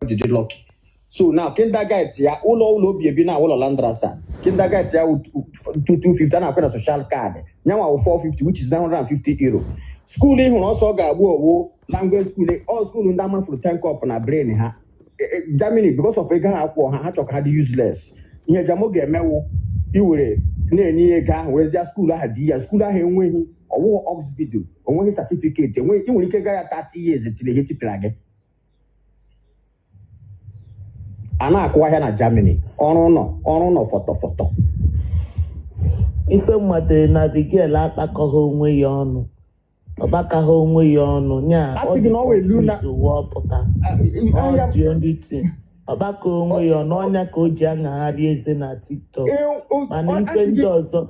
Ji lucky. So now Kindergeld ya, ụlọ obi ebi na ụlọ Landstrasse, Kindergeld ya wụ 250 a na-akwụ na social card nyanwa wụ 450, which is €950. School ị hụrụ ọsọ ga-agbu owu language school, all school ndị amafuru 10 cup na brain ha. Germany, because of ego ha akwụọ ha, ha chọrọ ka ha dị useless. Ihe Jamo ga-emewu, iwere na-enye ya ego ahụ, werezie school ahụ dị ya. School ahụ enweghị ọwụghị Ausbildung, onweghị certificate, enweghị. Ị nwere ike gaa ya 30 years tiri ihe tipịara gị. A na-akụ ahịa na Germany, ọrụ ụlọ fọtọ fọtọ. Ife mmadụ na the girl akpakọghị onwe ya ọnụ, ọ gbakaghị onwe ya ọnụ nya. A ọ sị dị gị na ọ wee lu na confused ụwa ọpụta. Ọ dị only thing, ọ gbakọ onwe ya ọnụ ọnya ka o ji aṅagharị eze na TikTok. Mana a ife sị ndị gị ọzọ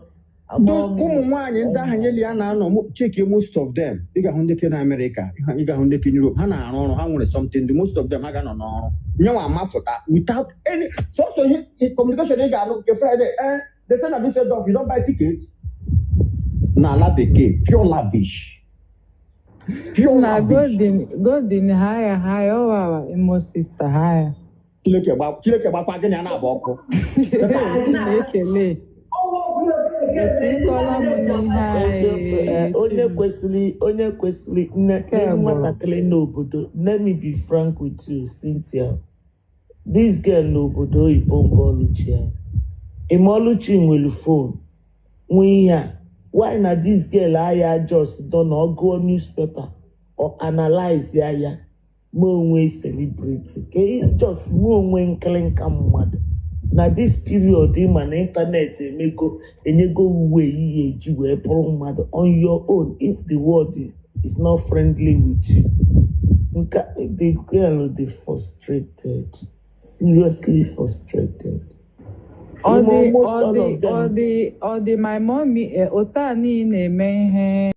agbọghọ ụmụ nwaanyị ndị ahụ nyeli ya na-anọ, check most of them, ị ga-ahụ ndị ke na Amerịka, ị ga-ahụ ndị ke Europe, ha na-arụ ọrụ, ha nwere something. The most of them, ha ga-anọ n'ọrụ nyenwa amafụta without any sọsọ ihe communication. Ị ga-anụ nke Friday, they say na Düsseldorf, you don buy ticket n'ala bekee, pure lavish, pure Na lavish. Golden, Golden, haya haya, ọwawa Imo sister, haya. Chineke gba, Chineke gbakwa gị na ya na-agba ọkụ. Chineke lee etikọla m n'ihe. Eziokwu, anyị onye chi m. Kwesịrị onye kwesịrị nne Nke nne gwụrụ. Nwatakịrị n'obodo, let me be frank with you, Cynthia, this girl n'obodo oyibo mbụ, Oluchi ya ime, Oluchi nwere phone, nwee ihe a. Why na this girl aya just dọ na ọ gụọ newspaper or analyze ya, ya mee onwe celebrity, ka ị just mee onwe nkịlịnka mmadụ na this period? Ịma na internet emego, enyego uwe ihe eji wee bụrụ mmadụ on your own if the world is not friendly with you. Nke the girl dị frustrated, seriously frustrated. Ọ Ime dị almost ọ all dị of them. Ọ dị my mommy, otu a niile na-eme ihe.